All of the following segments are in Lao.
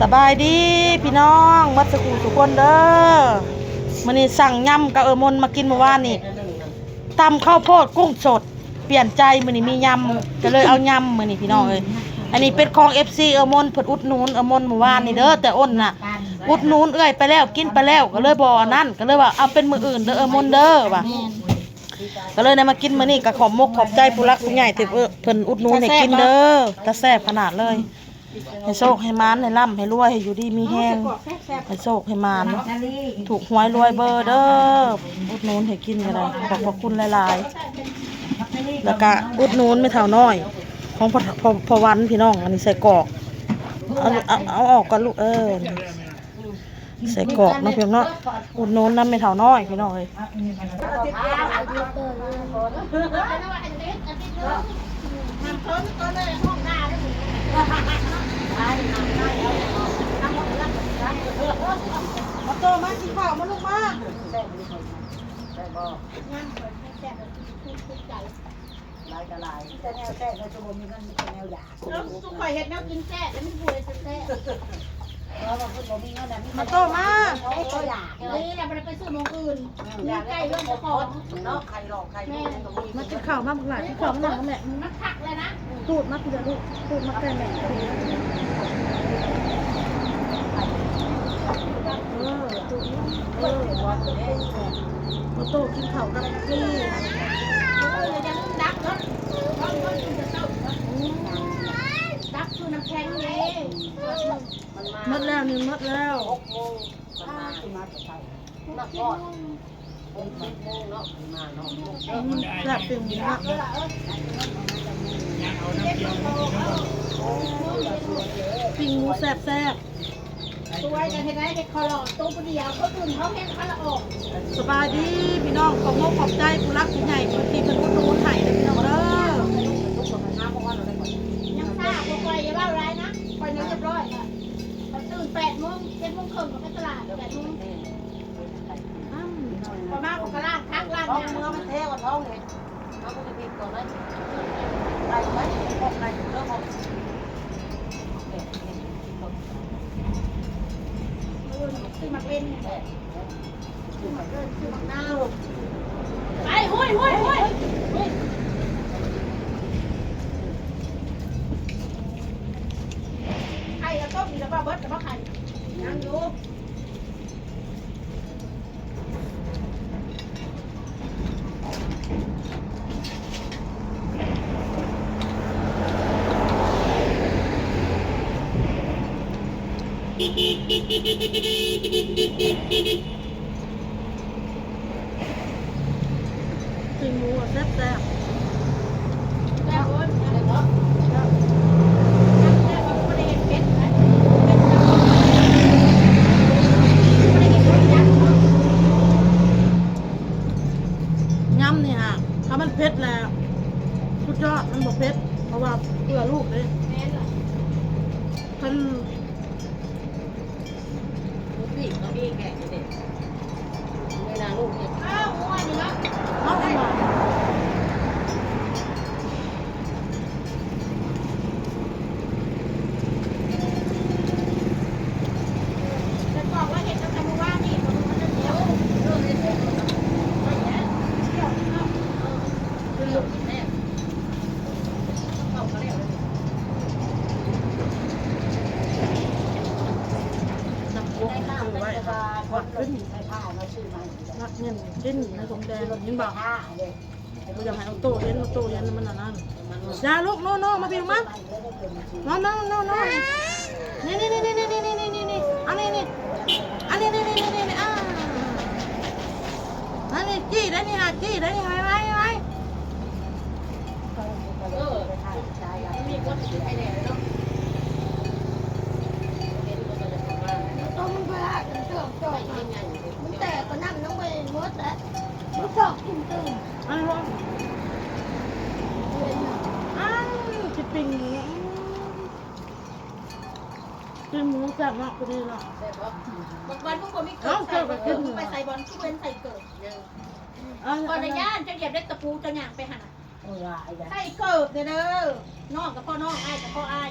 ສະບາຍດີພີ່ນ້ອງໝົດສູ່ຜູ້ສູ່ຄົນເດີ. ມື້ນີ້ສັ່ງຍຳກັບເອື້ອຍມົນມາກິນມື້ວານນີ້ ຕຳເຂົ້າໂພດກຸ້ງສົດ. ປ່ຽນໃຈ ມື້ນີ້ມີຍຳ ກໍເລີຍເອົາຍຳມື້ນີ້ພີ່ນ້ອງເອີຍ. ອັນນີ້ເປັນຂອງເອັຟຊີເອື້ອຍມົນ ເພິ່ນອຸດໜູນເອື້ອຍມົນມື້ວານນີ້ເດີ ແຕ່ອົນນະ ອຸດໜູນເອື້ອຍໄປແລ້ວ ກິນໄປແລ້ວ ກໍເລີຍບໍ່ອັນນັ້ນ ກໍເລີຍວ່າເອົາເປັນມື້ອື່ນເດີເອື້ອຍມົນເດີວ່າ ກໍເລີຍໄດ້ມາກິນມື້ນີ້. ກໍຂອບມົກຂອບໃຈຜູ້ຫຼັກຜູ້ໃຫຍ່ທີ່ເພິ່ນອຸດໜູນໃຫ້ກິນເດີ ຕາແຊບຂະໜາດເລີຍ. ໃຫ້ໂຊກໃຫ້ໝານ ໃຫ້ລ່ຳໃຫ້ລວຍ ໃຫ້ຢູ່ດີມີແຮງ ໃຫ້ໂຊກໃຫ້ໝານ ຖືກຫວຍລວຍເບີເດີ ອຸດໜູນໃຫ້ກິນກໍໄດ້ ຂອບພະຄຸນຫຼາຍໆ. ແລ້ວກະອຸດໜູນແມ່ເຖົ້ານ້ອຍຂອງພໍ່ ພໍ່ ພໍ່ວັນພີ່ນ້ອງ. ອັນນີ້ໄສ້ກອກ ເອົາ ເອົາ ເອົາອອກກ່ອນລູກ ເອີ ໄສ້ກອກເນາະພີ່ນ້ອງເນາະ. ອຸດໜູນນຳແມ່ເຖົ້ານ້ອຍພີ່ນ້ອງເອີຍ. ມາໂຕມາກິນເຂົ້າມາລູກມາ. ແຊບບໍ່? ແຊບບໍ່? ງາມ ແຊບ ຫຼາຍກໍຫຼາຍ ມີແຕ່ແນວແຊບ ແລ້ວຈະບໍ່ມີເງິນ ມີແຕ່ແນວຢາກ. ເອີ ຊຸມຂ້ອຍເຮັດແນວກິນແຊບ ແລ້ວມັນບໍ່ເຮັດແຊບ. ເອີ ວ່າເພິ່ນບໍ່ມີເງິນນະ ມີແຕ່ ມັນໂຕມາ ເຮັດແຕ່ຢາກ. ນີ້ລະບໍ່ໄດ້ໄປຊື້ໝ່ອງອື່ນ ເອີ ມີໃກ້ເຮືອນເຈົ້າຂອງເນາະ. ໄຂ່ຫຼອກໄຂ່ ແມ່ນ ມັນກໍມີ ມາກິນເຂົ້າມາ ບັກຫຼ້າ ກິນເຂົ້າມານັ່ງກັບແມ່. ມັນຄັກແລ້ວນະ ຕູດມາພີ້ລະລູກ ຕູດມາໃກ້ແມ່. ເອີ ຕູດ ເອີ ມາໂຕກິນເຂົ້າກັບພີ້. ເອີ ຢ່າລືມດັກເນາະ ເວົ້າ ເວົ້າຢູ່ແຕ່ເຊົ້າເນາະ. ອືມ ດັກຄືນ້ຳແຂງເດ້. ມັນມາ ໝົດແລ້ວນີ້ ໝົດແລ້ວ ຫົກໂມງ ມັນມາ ຊິມາແຕ່ເຊົ້າ ນັບຮອດ ຫົກ ເຈັດໂມງເນາະ ມັນມາເນາະ. ອືມ ແຊບ ປີ້ງໝູເນາະ ປີ້ງໝູແຊບໆ. ຊ່ວຍກັນເຮັດໄດ້ ເຮັດເຂົ້າຫຼອກໂຕຜູ້ດຽວ ຄົນອື່ນເຂົາເຮັດເຂົາລະອອກ. ສະບາຍດີພີ່ນ້ອງ ຂອບມົກຂອບໃຈຜູ້ຫຼັກຜູ້ໃຫຍ່ທີ່ເພິ່ນອຸດໜູນໃຫ້ເດີພີ່ນ້ອງເດີ. ຍັງຊ້າ ບໍ່ຄ່ອຍ ຢ່າເວົ້າຫຼາຍນະ ຂ້ອຍນີ້ຮຽບຮ້ອຍລະ. ຂ້ອຍຕື່ນແປດໂມງ ເຈັດໂມງເຄິ່ງກໍໄປຕະຫຼາດ ແປດໂມງ. ອ້ຳ ຂ້ອຍມາ ຂ້ອຍກໍລ້າງຜັກລ້າງຫຍັງ ເມືອມັນແທ້ວ່າທ້ອງເຫັນ. ເຮົາບໍ່ໄດ້ຜິດຕົວໄດ້ ໄກ່ໄວ້ ໄກ່ເດີ ຊື້ໝາກເລັ່ນ ຊື້ໝາກເລັ່ນ ຊື້ໝາກນາວ. ໄປ ໂອ້ຍ ໂອ້ຍ ໂອ້ຍ ໄຂ່ລະຕົ້ມອີກແລ້ວບໍ່ ເບິດແລ້ວບໍ່ໄຂ່? ຍັງຢູ່. ປີ້ງໝູແຊບໆ ແຊບບໍ່? ແຊບບໍ່? ແຊບ ແຊບບໍ່? ບໍ່ໄດ້ເຮັດເຜັດນະ ເຜັດນະ ບໍ່ໄດ້ເຮັດລົດຈັກເນາະ. ຍຳນີ້ຫາ ຖ້າມັນເຜັດແລ້ວສຸດຍອດ ມັນບໍ່ເຜັດ ເພາະວ່າເພື່ອລູກເດ້. ແມ່ນລະ ຄັນ ລູກພີ່ເຂົາເອງແບບນີ້ເດ້ ເວລາລູກເຮັດ ອ້າວ ຫົວນີ້ລະ ເອົາ ເອົາ ແຕ່ກອກລະເຮັດຕັ້ງແຕ່ມື້ວານນີ້ ເຂົາເພິ່ງມາແຕ່ດຽວ ເອີ ເຮັດດຽວ ໄປແລ້ວ ດຽວເນາະ ເອີ ເປັນລູກແທ້. ນັບວົງຊື້ໄວ້ ຮອດຂຶ້ນ ນັບເງິນກິນໃນສົງແດງ ເຫັນບໍ່? ບໍ່ຢາກໃຫ້ອອໂຕ້ເຫັນ ອອໂຕ້ເຫັນມັນອັນນັ້ນ. ຢ່າລູກ ໂນ ໂນ ມາພີ້ມາ ໂນ ໂນ ໂນ ໂນ ນີ້ ນີ້ ນີ້ ນີ້ ນີ້ ນີ້ ນີ້ ນີ້ ນີ້ ນີ້ ອັນນີ້ ນີ້ ອັນນີ້ ນີ້ ນີ້ ນີ້ ນີ້ ອ່າ ອັນນີ້ ຈີ້ໄດ້ນີ້ຫາ ຈີ້ໄດ້ນີ້ ໄວ ໄວ ໄວ ໄວ. ເອີ ມີຄົນຊິໄປແດ່ເນາະ ເຫັນບໍ່ ກໍຈະເຂົ້າມາ ໂຕມັນພະລາກເຕີບໂຕ ມັນແຕກກໍນ້ຳຍັງບໍ່ໝົດແຫຼະ ມັນຊອກກິນຕື່ມ. ອັນນີ້ບໍ່ ອັນຊິປີ້ງໝູ ປີ້ງໝູແຊບເນາະ ພໍດີເນາະ ແຊບບໍ່? ບາງວັນມຶງບໍ່ມີເກີບໃສ່ ເອີ ເກີບກໍກິນ ມຶງໄປໃສ່ບ່ອນຄືເຫັນໃສ່ເກີບ ເອີ ຂ້ອຍລະຢ້ານ ເຈົ້າຢຽບເລັກຕະປູ ເຈົ້າຍ່າງໄປຫັ້ນນະ. ໃສ່ເກີບແດ່ເດີ ນ້ອງກໍພໍນ້ອງ ອ້າຍກໍພໍອ້າຍ.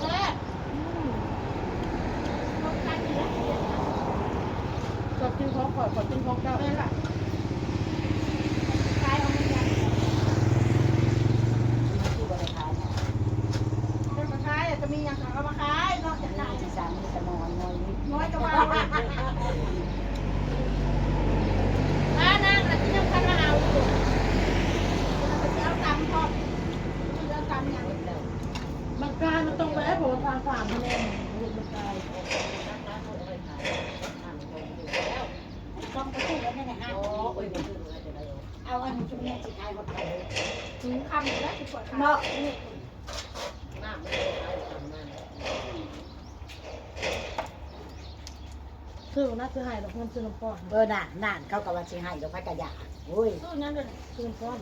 ແຊບ ອືມ ເຈົ້າກິນຂອງຂ້ອຍ ຂ້ອຍກິນຂອງເຈົ້າ. ແມ່ນລະ ຂາຍເອົາເງິນກັນ ມັນຄືບໍ່ໄດ້ຂາຍເນາະ ເພິ່ນມາຂາຍ ຈະມີຫຍັງກໍເອົາມາຂາຍເນາະ ຈະຂາຍ ມີສາມ ມີສະໝໍ ໜ້ອຍນິດ ນ້ອຍກໍວ່າ ວ່ານາງລະຊິຍັງພັນມາເອົາຢູ່ ເພິ່ນຊິເອົາຕຳພ້ອມ ເພິ່ນຊິເອົາຕຳຫຍັງ ມັນກາຍ ມັນຕ້ອງແວະ ເພາະວ່າທາງສາມຄະແນນ ມັນກາຍ ຕ້ອງໄປຊື້ອັນນັ້ນນະ ໂອ້ຍ ບໍ່ຊື້ ເອົາອັນຈຸແມ່ຊິຂາຍຮອດໄປ ເຖິງຄ່ຳແລ້ວຊິປວດຂາ ເນາະ ນີ້ ນ້ຳມັນຂາຍຕຳນັ້ນ ຊື້ນະ ຊື້ໃຫ້ດອກ ເງິນຊື້ນ້ຳກ້ອນ ເອີ ນັ້ນ ນັ້ນ ເຂົາກໍວ່າຊິໃຫ້ດອກ ໃຜກໍຢາກ ໂອ້ຍ ຊື້ຫຍັງເດີ ຊື້ນ້ຳກ້ອນ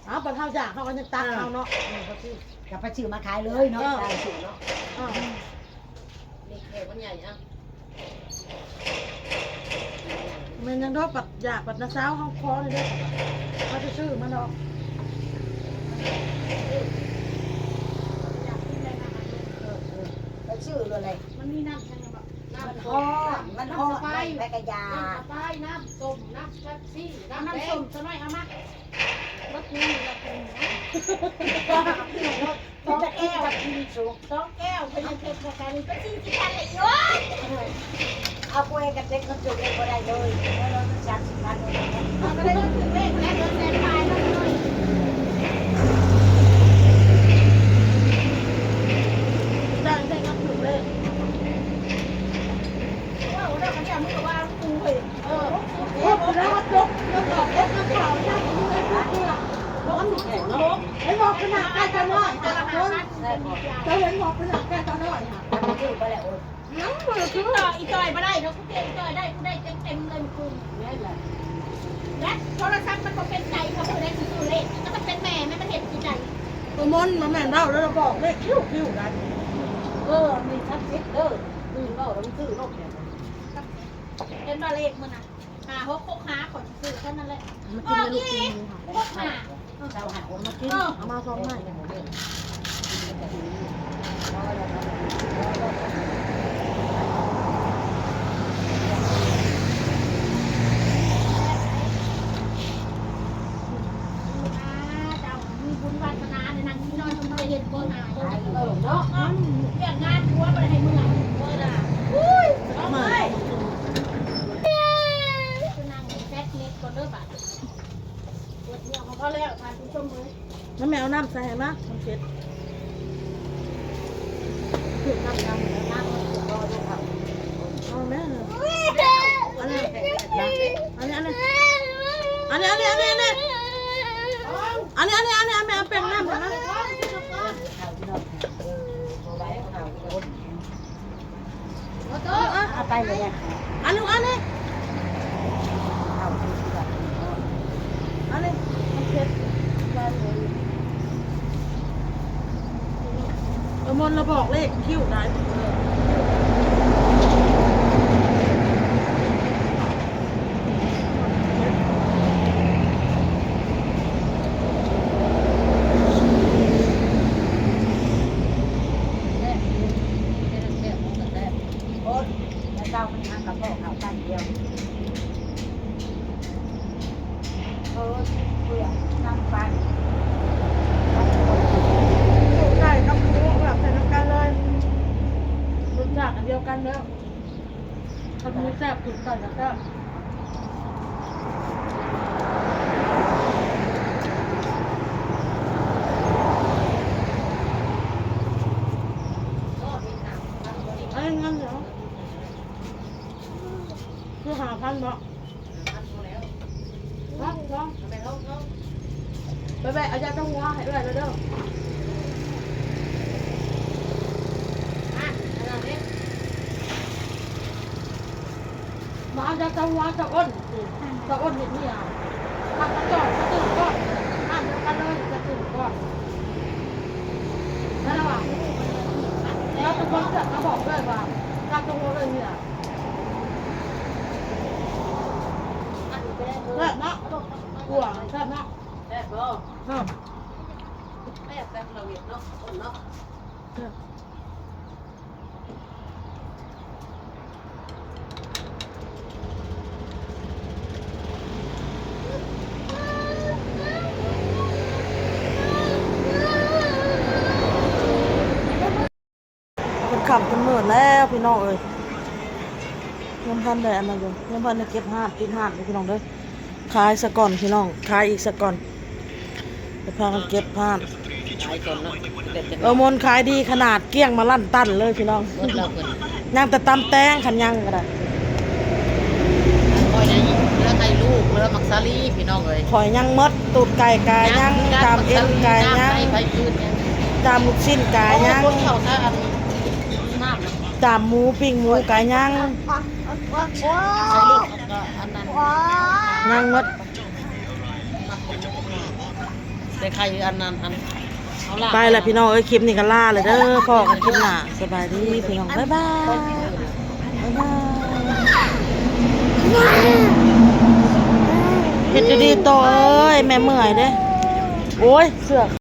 ເອົາ ບັດເຮົາຢາກເຮົາກໍຍັງຕັກເອົາເນາະ ເອີ ກໍຊື້ ກໍໄປຊື້ມາຂາຍເລີຍເນາະ ເອີ ຕາມຊື້ເນາະ ເອີ ນີ້ແຂກມັນໃຫຍ່ ເອົາ ແມ່ນຫຍັງດອກ ບັດຢາກບັດນາຊາວເຮົາຂໍນີ້ເດ້ ເຮົາຊິຊື້ມາດອກ ຢາກກິນໄດ້ນຳ ເອີ ເອີ ໄປຊື້ໂລດແຫຼະ ມັນມີນ້ຳຫຍັງນຳ ນ້ຳ ມັນຮ້ອນ ມັນຮ້ອນ ນ້ຳສະໄປ ໃຜກໍຢາກ ນ້ຳສະໄປ ນ້ຳສົ້ມ ນ້ຳເປັບຊີ ນ້ຳ ນ້ຳ ນ້ຳສົ້ມ ສະໜ້ອຍເອົາມາ ເບິດເງິນລະເປັນຫຍັງ ສອງແກ້ວ ສອງແກ້ວ ພະຍາເພັດ ເຂົ້າກັນ ກໍສີ່ສິບພັນລະອີກ ໂອ້ຍ ເອົາກວຍກັນເຕັມ ມັນຈຸເອງບໍ່ໄດ້ເລີຍ ເອົາເລີຍ ມັນສາມສິບພັນ ເອົາກໍໄດ້ເງິນຖືກເລກແລ້ວ ເດືອນແສນປາຍເນາະ ຈ້າງໄດ້ເງິນຖືກເລກ ເວົ້າແລ້ວກໍຢ່າ ມຶງກໍວ່າກູເວີຍ ເອີ ເອີ ແລ້ວກໍຈົບ ເງິນອອກ ເງິນເຂົ້າ ເຫັນບໍ່ ຂະໜາດໃກ້ຕານ້ອຍ ເຈົ້າເຫັນບໍ່ ຂະໜາດໃກ້ຕານ້ອຍ ຍັງບໍ່ໄດ້ຊື້ ຕິດຕໍ່ອີ່ຈອຍບໍ່ໄດ້ດອກ ກູເຈອີ່ຈອຍໄດ້ ກູໄດ້ເຕັມໆເລີຍມື້ຄືນ ແມ່ນແຫຼະ ແລະໂທລະສັບມັນບໍ່ເປັນໃຈ ເຂົາບໍ່ໄດ້ຊື້ເລກ ຖ້າມັນເປັນແມ່ມັນ ມັນເຮັດຊິໄດ້ ໂຕມົນ ມັນແມ່ນເວົ້າແລ້ວ ບອກເລກຄິວໆໄດ໋ ເອີ ມີສັກສິດເດີ ອື່ນເວົ້າແລ້ວມັນຊື້ໂລດ ເຫັນບໍ່ເລກມື້ນັ້ນ ຫ້າຫົກຫົກຫ້າ ຂ້ອຍຊິຊື້ເທົ່ານັ້ນແຫຼະ ມັນກິນ ອອກອີ່ຫຼີ ຫົກຫ້າ ເອົາມາກິນ ເອີ ເອົາມາສອງໄມ້ ເຈົ້າມີບຸນວາສະໜາໄດ້ນັ່ງກິນນອນ ເພິ່ນບໍ່ໄດ້ເຮັດບໍ່ຫາ ເອີ ເນາະ ອືມ ວຽກງານຜົວບໍ່ໄດ້ໃຫ້ເມືອ ໂອ້ຍ ມາ ໄປນັ່ງແຊັດເນັດກ່ອນເດີບາດ ປວດຫົວຂອງເຂົາແລ້ວ ທ່ານຜູ້ຊົມເອີຍ ມາແມ່ ເອົານ້ຳໃສ່ໃຫ້ມາ ນ້ຳເຜັດ ຖືກນ້ຳ ນ້ຳ ນ້ຳ ເອົາແມ່ ອັນນີ້ ອັນນີ້ ອັນນີ້ ອັນນີ້ ອັນນີ້ ອັນນີ້ ອັນນີ້ ອັນນີ້ ແມ່ເອົາແປ້ງນ້ຳໃຫ້ມາ ເອົາໄປເລີຍ ເອົາໄປເລີຍ ອັນນີ້ ອັນນີ້ ອັນນີ້ ມັນເຜັດ ເອີ ມົນລະບອກເລກຄິວໄດ້ ແຊບຢູ່ ເຮັດແຊບ ມັນກໍແຊບ ໂອ້ຍ ແຕ່ເຊົ້າມັນຫາກະເພາະເຂົ້າກັນດຽວ ເອີ ເປືອກນ້ຳປັ່ນ ໃສ່ກັບໝູ ເຫຼືອກໃສ່ນຳກັນເລີຍ ລົດຊາດອັນດຽວກັນເດີ. ຄັນໝູແຊບ ກິນໄກ່ກໍແຊບ. ອັນນີ້ເງິນເນາະ ຄືຫ້າພັນເນາະ. ໄປແວະເອົາຢາຕົວຫົວໃຫ້ເອື້ອຍແລ້ວເດີ. ມາເອົາຢາຕົວຫົວ ຕາອ້ນ ຕາອ້ນເຮັດເມຍ ມັກກະຈອກກະຕື່ນກ່ອນ ຮ້ານດຽວກັນເລີຍ ກະຕື່ນກ່ອນ. ນັ້ນລະວ່າ ແລ້ວຕະຄົນເຊື່ອມາບອກເອື້ອຍວ່າ ຢາຕົວຫົວເອື້ອຍເມຍ. ແຊບເນາະ ກົວແຊບເນາະ. ແຊບບໍ່? ແຊບ ແຊບ ແຊບ ລະເວັດເນາະ ຄົນເນາະ. ເປັນຄ່ຳເປັນມືດແລ້ວພີ່ນ້ອງເອີຍ ຍັງບໍ່ທັນໄດ້ອັນນັ້ນຢູ່ ຍັງບໍ່ທັນໄດ້ເກັບຮ້ານ ປິດຮ້ານຢູ່ພີ່ນ້ອງເດີ. ຂາຍສາກ່ອນພີ່ນ້ອງ ຂາຍອີກສາກ່ອນ ຈະພາກັນເກັບຮ້ານ. ຂາຍກ່ອນເນາະ ເອີ ມົນຂາຍດີຂະໜາດ ກ້ຽງມາລ້ານຕັນເລີຍພີ່ນ້ອງ. ຍັງແຕ່ຕຳແຕງ ຄັນຍັງກໍໄດ້. ຂ້ອຍໄດ້ເຫຼືອໄຂ່ລູກ ເຫຼືອໝາກສາລີພີ່ນ້ອງເອີຍ. ຂ້ອຍຍັງໝົດ ຕູດໄກ່ກະຍັງ ຕຳເອັນກະຍັງ ຕຳລູກຊີ້ນກະຍັງ ຕຳໝູ ປີ້ງໝູກະຍັງ ຍັງໝົດ. ແຕ່ໄຂ່ອັນນັ້ນ ອັນ ເອົາລະ ໄປລະພີ່ນ້ອງເອີຍ ຄລິບນີ້ກໍລາລະເດີ ພໍ້ກັນຄລິບໜ້າ ສະບາຍດີພີ່ນ້ອງ ບາຍບາຍ ບາຍບາຍ. ເຮັດຢູ່ດີໂຕເອີຍ ແມ່ເມື່ອຍເດ້ ໂອ້ຍ ເສື້ອ